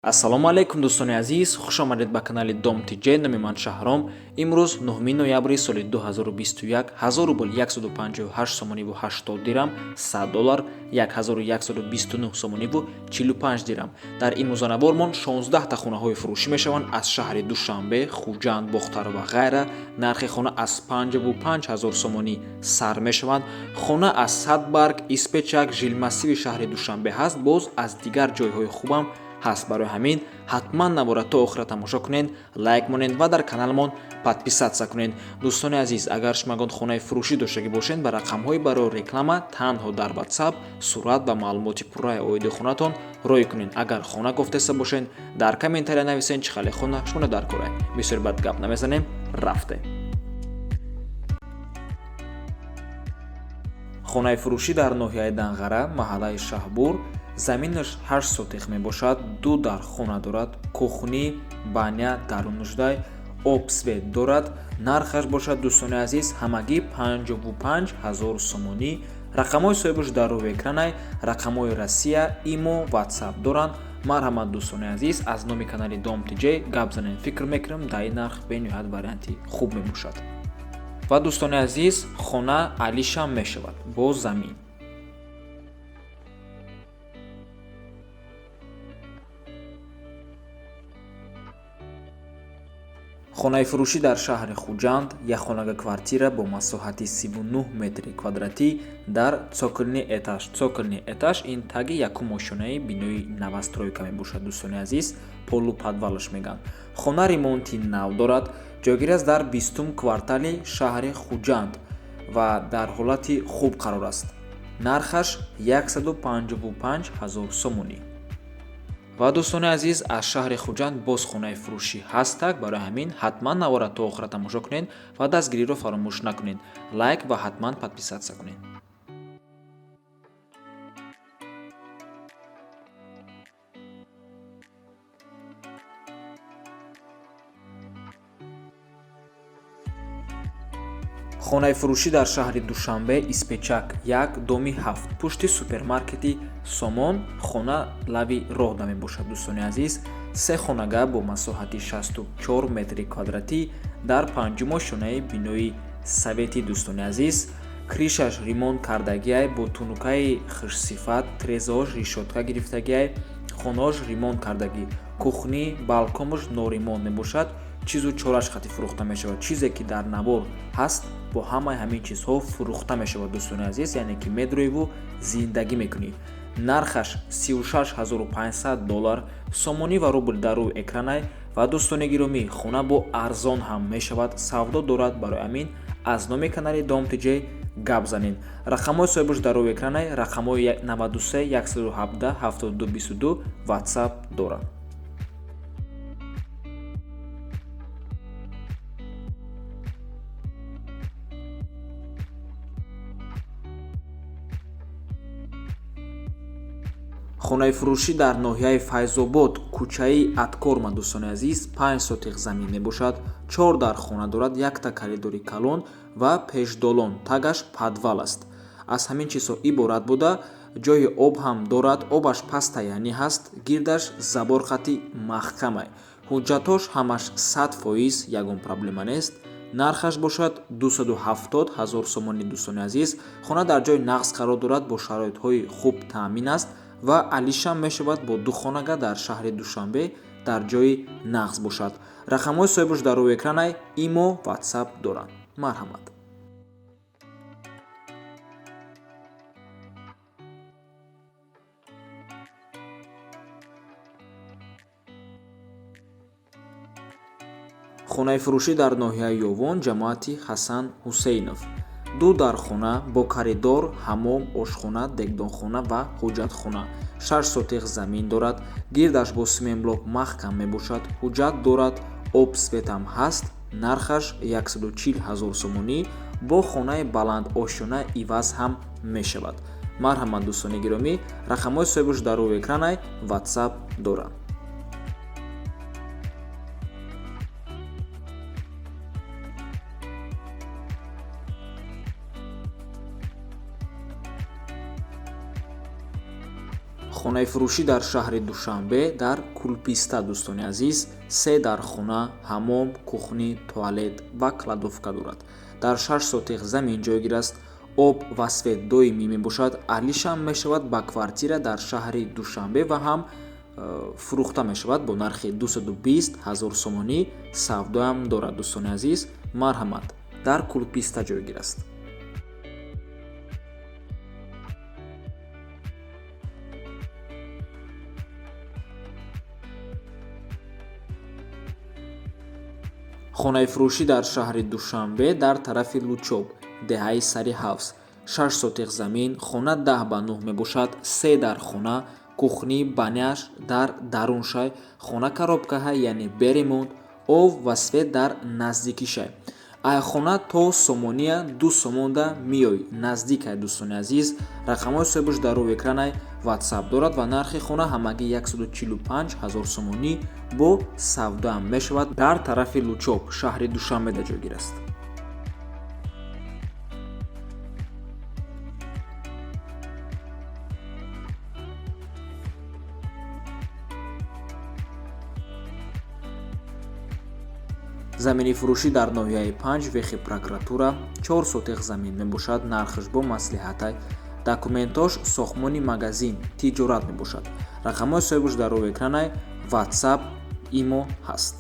Ассалому алайкум, дӯстони азиз, хуш омадед ба канали Дом ТЖ. Номи ман Шаҳром. Имрӯз 9 ноябри соли 2021, 1000 рубл 158 сомониву 80 дирам, 100 доллар 1129 сомониву 45 дирам. Дар имрӯзанабормон 16 та хонаҳои фурӯшӣ мешаванд аз шаҳри Душанбе, Хуҷанд, Бохтар ва ғайра. Нархи хона аз 55 ҳазор сомонӣ сар мешаванд. Хона аз Садбарг, Испечак, жилмассиви шаҳри Душанбе ҳаст, боз аз дигар ҷойҳои хубам ҳаст. Барои ҳамин ҳатман навора то охира тамошо кунед, лайк монед ва дар каналмон подписаться кунед. Дӯстони азиз, агар шумагон хонаи фурӯшӣ доштагӣ бошед, ба рақамҳои барои реклама танҳо дар WhatsApp сурат ва маълумоти пурраи оиди хонатон рой кунед. Агар хона гуфтеста бошед, дар комментария нависед, чӣ хеле хона шумо дар кора. Бисёр бад гап намезанем, рафтем. Хонаи фурӯшӣ дар ноҳияи Данғара, маҳаллаи Шаҳбур. Заминаш 8 сотих мебошад, ду дар хона дорад, кухни, баня дарунуждай, об, свет дорад. Нархаш бошад, дӯстони азиз, ҳамагӣ 55 ҳазор сомонӣ. Рақамҳои соҳибаш дар рӯи экранай, рақамҳои Россия, имо, WhatsApp доранд. Марҳамат, дӯстони азиз, аз номи канали Дом ТЖ гап занем. Фикр мекунам, дар ин нарх бениҳоят варианти хуб мебошад. Ва, дӯстони азиз, хона алишам мешавад бо замин. Хонаи фурӯшӣ дар шаҳри Хуҷанд, якхонага квартира бо масоҳати 39 метри квадратӣ дар цокольный этаж. Цокольный этаж ин таги якум ошёнаи бинои новостройка мебошад, дӯстони азиз, полуподвалаш мегӯянд. Хона ремонти нав дорад, ҷойгир аст дар 20-ум квартали шаҳри Хуҷанд ва дар ҳолати хуб қарор аст. Нархаш 155 ҳазор сомонӣ. Ва, дӯстони азиз, аз шаҳри Хуҷанд боз хонаи фурӯшӣ ҳастак. Барои ҳамин ҳатман навора то охира тамошо кунед ва дастгириро фаромӯш накунед, лайк ва ҳатман подписаться кунед. Хонаи фурӯшӣ дар шаҳри Душанбе, Испечак 1, доми 7, пушти супермаркети Сомон. Хона лави роҳда мебошад, дӯстони азиз. Се хонага бо масоҳати 64 метри квадратӣ дар панҷум ошёнаи бинои советӣ. Дӯстони азиз, крышаш ремонт кардагиай бо тунукаи хушсифат, трезош решётка гирифтагиай, хонаош ремонт кардагӣ, кухни, балконаш норемонт мебошад. Чизу чораш хати фурӯхта мешавад. Чизе ки дар навор ҳаст, бо ҳамаи ҳамин чизҳо фурӯхта мешавад, дӯстони азиз, яъне ки медроиву зиндагӣ мекунӣ. Нархаш 36 500 доллар, сомонӣ ва рубл дар рӯи экранай. Ва, дӯстони гиромӣ, хона бо арзон ҳам мешавад, савдо дорад. Барои ҳамин аз номи канали Дом ТЖ гап занед. Рақамҳои соҳибаш дар рӯи экранай, рақамҳои 93 117 72 22, WhatsApp дорад. Хонаи фурӯшӣ дар ноҳияи Файзобод, кӯчаи Аткорма, дӯстони азиз, 5 сотих замин мебошад, чор дар хона дорад, якта коридори калон ва пешдолон, тагаш подвал аст. Аз ҳамин чизҳо иборат буда, ҷои об ҳам дорад, обаш постоянный ҳаст, гирдаш забор хати маҳкамай. Ҳуҷҷатҳош ҳамаш 100%, ягон проблема нест. Нархаш бошад 270 ҳазор сомонӣ. Дӯстони азиз, хона дар ҷои нағз қарор дорад, бо шароитҳои хуб таъмин аст ва алишам мешавад бо ду хонага дар шаҳри Душанбе, дар ҷои нағз бошад. Рақамҳои соҳибаш дар рӯи экранай, имо, WhatsApp доранд. Марҳамат. Хонаи фурӯшӣ дар ноҳияи Ёвон, ҷамоати Ҳасан Ҳусейнов, ду дархона бо коридор, ҳамом, ошхона, дегдонхона ва ҳоҷатхона, 6 сотих замин дорад, гирдаш бо симентблок маҳкам мебошад, ҳуҷҷат дорад, об, светам ҳаст. Нархаш 140 ҳазор сомонӣ, бо хонаи баландошёна иваз ҳам мешавад. Марҳамат, дӯстони гиромӣ, рақамҳои соҳибаш дар рӯи экранай, WhatsApp дорад. Хонаи фурӯшӣ дар шаҳри Душанбе дар Кулписта, дӯстони азиз, се дар хона, ҳамом, кухни, туалет ва кладовка дорад. Дар 6 сотих замин ҷойгир аст. Об ва свет доимӣ мебошад. Алишам мешавад ба квартира дар шаҳри Душанбе ва ҳам фурӯхта мешавад бо нархи 220 0 сомонӣ. Савдоам дорад, дӯстони азиз, марҳамат, дар Кулписта ҷойгир аст. Хонаи фурӯшӣ дар шаҳри Душанбе дар тарафи Лучоб, деҳаи Сари Ҳавз, 6 сотих замин, хона 10 ба 9 мебошад, се дар хона, кухни, баняш дар даруншай, хона коробкаҳай, яъне бе ремонт, об ва свет дар наздикишай. Ай хона то сомония 2 сомонда миёй, наздикай, дӯстони азиз. Рақамҳои соҳибаш дар рӯи экранай, WhatsApp дорад ва нархи хона ҳамагӣ 145 0 сомонӣ, бо савдоам мешавад, дар тарафи Лучоб, шаҳри Душанбеда ҷойгир аст. Замини фурӯшӣ дар ноҳияи Панҷ, вехи прокуратура, 4 сотих замин мебошад, нархаш бо маслиҳатай, документош сохтмони магазин, тиҷорат мебошад. Рақамҳои соҳибаш дар рӯи экранай, WhatsApp, Имо ҳаст.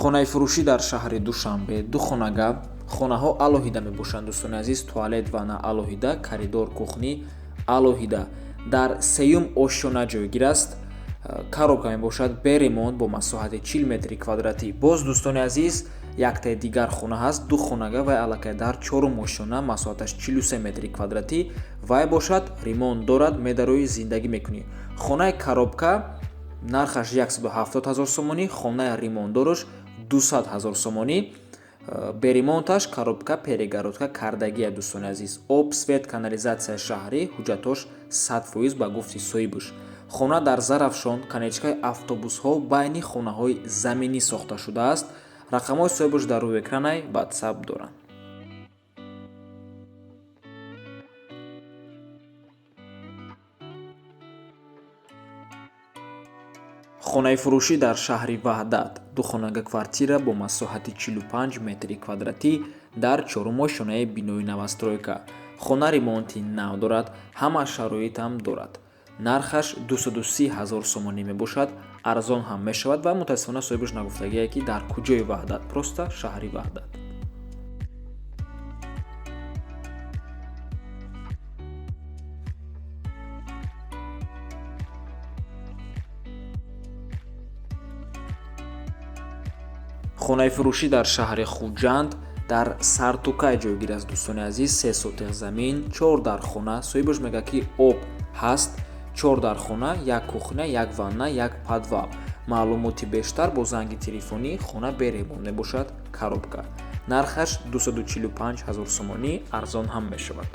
Хонаи фурӯшӣ дар шаҳри Душанбе, ду хонага, хонаҳо алоҳида мебошанд, дӯстони азиз, туалет, ванна алоҳида, коридор, кухни алоҳида. Дар сеюм ошёна ҷойгир аст, коробка мебошад, бе ремонт, бо масоҳати 40 метри квадратӣ. Боз, дӯстони азиз, яктаи дигар хона ҳаст, ду хонага, вай аллакай дар чорум ошёна, масоҳаташ 43 метри квадратӣ, вай бошад ремонт дорад, медарои зиндагӣ мекунӣ. Хонаи коробка нархаш 170 0 сомонӣ, хонаи ремонтдораш 200 0 сомонӣ. Беремонташ коробка перегородка кардагия, дӯстони азиз. Об, свет, канализатсия шаҳрӣ, ҳуҷҷатош 100% ба гуфти соҳибаш. Хона дар Зарафшон, конечкаи автобусҳо, байни хонаҳои заминӣ сохта шудааст. Рақамҳои соҳибаш дар рӯи экранай, WhatsApp доранд. Хонаи фурӯшӣ дар шаҳри Ваҳдат, ду хонага квартира бо масоҳати 45 метри квадратӣ дар чорум ошёнаи бинои новостройка. Хона ремонти нав дорад, ҳама шароитам дорад. Нархаш 230 0 сомонӣ мебошад, арзон ҳам мешавад ва мутаассифона соҳибаш нагуфтагие, ки дар куҷои Ваҳдат, просто шаҳри Ваҳдат. Хонаи фурӯшӣ дар шаҳри Хуҷанд дар Сартукай ҷойгир аст, дӯстони азиз, 3 сотих замин, 4 дар хона, соҳибаш мегӯяд, ки об ҳаст, 4 дар хона, як кухня, як ванна, як подвал. Маълумоти бештар бо занги телефонӣ. Хона бе ремонт мебошад, коробка. Нархаш 245 0 сомонӣ, арзон ҳам мешавад.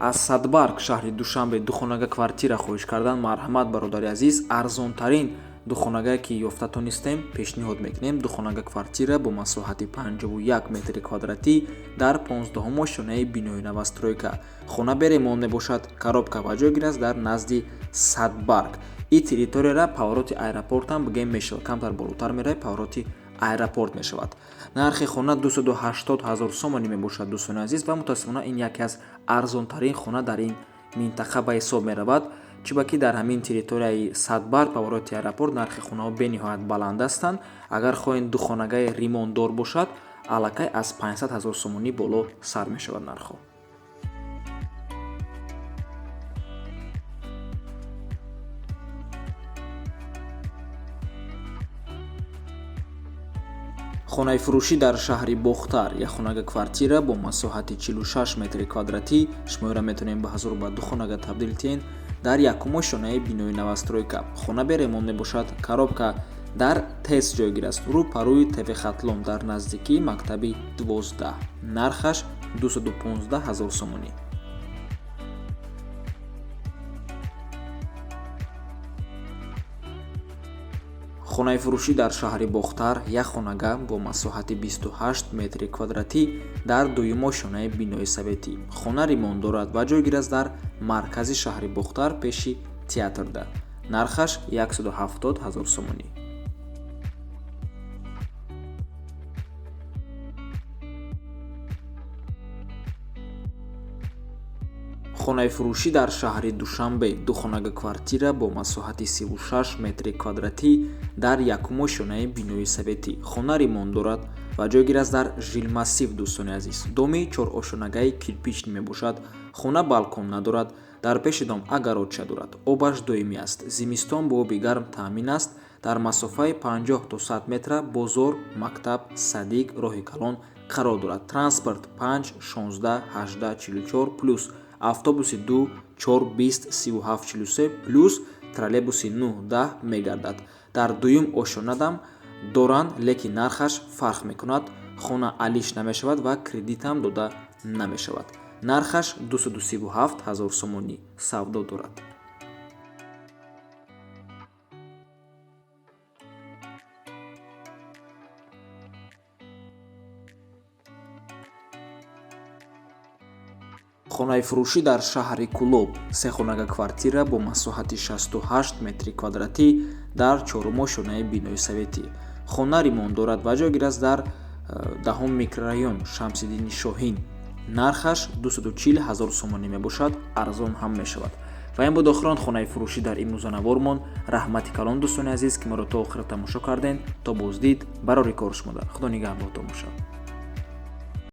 Аз Садбарг, шаҳри Душанбе, духонага квартира хоҳиш кардан, марҳамат, бародари азиз, арзонтарин духонагае ки ёфта тонистем, пешниҳод мекунем. Духонага квартира бо масоҳати 51 метри квадратӣ дар 15-ум ошёнаи бинои новостройка. Хона бе ремонт мебошад, коробка ва ҷойгир аст дар назди Садбарг. И территорияра повороти аэропортам бигем мешавад, камтар болотар меравад, повороти аэропорт мешавад. Нархи хона 280 0 сомонӣ мебошад, дӯстони азиз, ва мутаассифона ин яке аз арзонтарин хона дар ин минтақа ба ҳисоб меравад, чунки дар ҳамин территорияи Садбарг, повороти аэропорт, нархи хонаҳо бениҳоят баланд ҳастанд. Агар хоҳед духонагаи ремонтдор бошад, аллакай аз 500 0 сомонӣ боло сар мешавад нархҳо. Хонаи фурӯшӣ дар шаҳри Бохтар, як хонага квартира бо масоҳати 46 метри квадратӣ, шуморо метавонем ба ҳазор ба ду хонага табдил диҳем, дар якум ошёнаи бинои новостройка. Хона бе ремонт мебошад, коробка. Дар ТЭЦ ҷойгир аст, рӯ па рӯи ТВ Хатлон, дар наздикии мактаби 12. Нархаш 215 ҳазор сомонӣ. Хонаи фурӯшӣ дар шаҳри Бохтар, як хонага бо масоҳати 28 метри квадратӣ дар дуюм ошёнаи бинои советӣ. Хона ремонт дорад ва ҷойгир аст дар маркази шаҳри Бохтар, пеши театрда. Нархаш 170 ҳазор сомонӣ. Хонаи фурӯшӣ дар шаҳри Душанбе, духонага квартира бо масоҳати 36 метри квадратӣ дар якум ошёнаи бинои советӣ. Хона ремонт дорад ва ҷойгир аст дар жилмассив. Дӯстони азиз, доми чорошёнагаи кирпичный мебошад. Хона балкон надорад, дар пеши дом огородча дорад, обаш доимӣ аст, зимистон бо оби гарм таъмин аст. Дар масофаи 50 то 100 метра бозор, мактаб, садик, роҳи калон қарор дорад. Транспорт 5 16 18 44 плюс автобуси 2 4 20 37 43 плюс троллейбуси 9 10 мегардад. Дар дуюм ошёнадам доранд, лекин нархаш фарқ мекунад. Хона алиш намешавад ва кредитам дода намешавад. Нархаш 237 ҳазор сомонӣ савдо дорад. Хонаи фурӯшӣ дар шаҳри Кӯлоб, сехонага квартира бо масоҳати 68 метри квадратӣ дар чорум ошёнаи бинои советӣ. Хона ремонт дорад ва ҷойгир аст дар 10 микрорайон Шамсиддини Шоҳин. Нархаш 240 ҳазор сомонӣ мебошад, арзон ҳам мешавад. Ва ин буд охирон хонаи фурӯшӣ дар имрӯзанавормон. Раҳмати калон, дӯстони азиз, ки моро то охира тамошо кардем. То боздид, барори кор шумо дар Худо нигаҳбонтон бошад.